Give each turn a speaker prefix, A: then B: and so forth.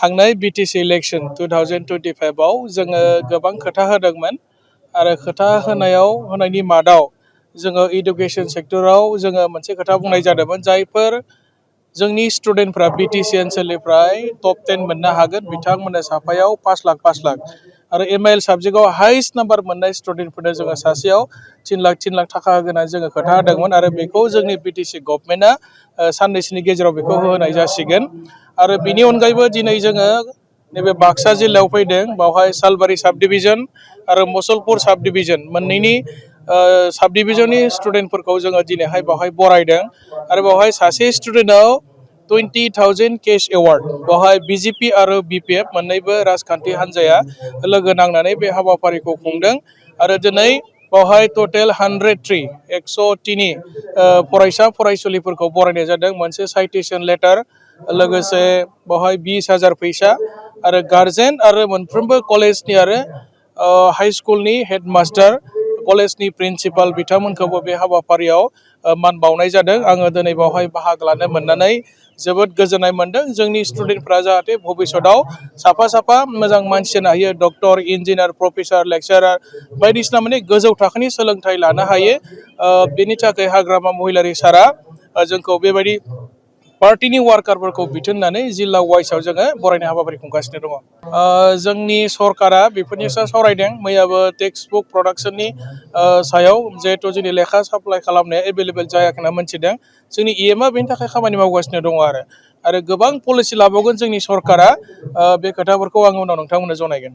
A: थांनाय BTC election 2025 आव जोङो गोबां खोथा होदोंमोन आरो खोथा होनायनि मादाव जोङो इडुकेसन सेक्टराव जोङो मोनसे खोथा बुंनाय जादोंमोन जायफोर जोंनि स्टुडेन्टफ्रा बिटिसि ओनसोलनिफ्राय टप 10 मोननो हागोन बिथांमोननो साफायाव 5 लाख आरो एमआइएल साबजेक्टआव हाइस्ट नाम्बार मोननाय स्टुडेन्टफोरनो जोङो सासेयाव 3 लाख थाखा होगोन जोङो खोथा होदोंमोन आरो बेखौ जोंनि बिटिसि गभर्नमेन्टआ साननैसोनि गेजेराव बेखौ होनाय जासिगोन आरो बिनि अनगायैबो दिनै जोङो नैबे बाक्सा जिल्लायाव फैदों बावहाय सालबारि साब डिभिजन आरो मुसलपुर साब डिभिजन मोननैनि साब डिभिजननि स्टुडेन्टफोरखौ जोङो दिनैहाय बावहाय बरायदों आरो बावहाय सासे स्टुडेन्टआव 20,000 कैश एवार्ड बावहाय बिजेपि आरो बिपिएफ मोननैबो राजखान्थि हान्जाया लोगो नांनानै बे हाबाफारिखौ खुंदों आरो दिनै बावहाय टटेल 103 फरायसा फरायसुलिफोरखौ बरायनाय जादों मोनसे साइटेसन लेटार लोगोसे बावहाय 20,000 फैसा आरो गार्जेन आरो मोनफ्रोमबो कलेजनि आरो हाई स्कुलनि हेडमास्टार कलेजनि प्रिन्सिपाल बिथांमोनखौबो बे हाबाफारियाव मान बावनाय जादों आङो दिनै बावहाय बाहागो लानो मोननानै जोबोद गोजोननाय मोनदों जोंनि स्टुडेन्टफ्रा जाहाथे भबिसतआव साफा मोजां मानसि जानो हायो डक्टर इन्जिनियार प्रफेसार लेक्सारार बायदिसिना माने गोजौ थाखोनि सोलोंथाइ लानो हायो बेनि थाखाय हाग्रामा महिलारि सारा जोंखौ बेबायदि पार्टिनि वार्कारफोरखौ बिथोननानै जिल्ला वाइसआव जोङो बरायनाय हाबाफारि खुंगासिनो दङ जोंनि सरकारा बेफोरनि सायाव सावरायदों मैयाबो टेक्सट बुक प्रडाक्शननि सायाव जिहेथु जोंनि लेखा साप्लाइ खालामनाया एभेलेबेल जायाखै होनना मोनथिदों जोंनि इएमआ बेनि थाखाय खामानि मावगासिनो दङ आरो गोबां पलिसि लाबावगोन जोंनि सरकारा बे खोथाफोरखौ आं उनाव नोंथांमोननो जनायगोन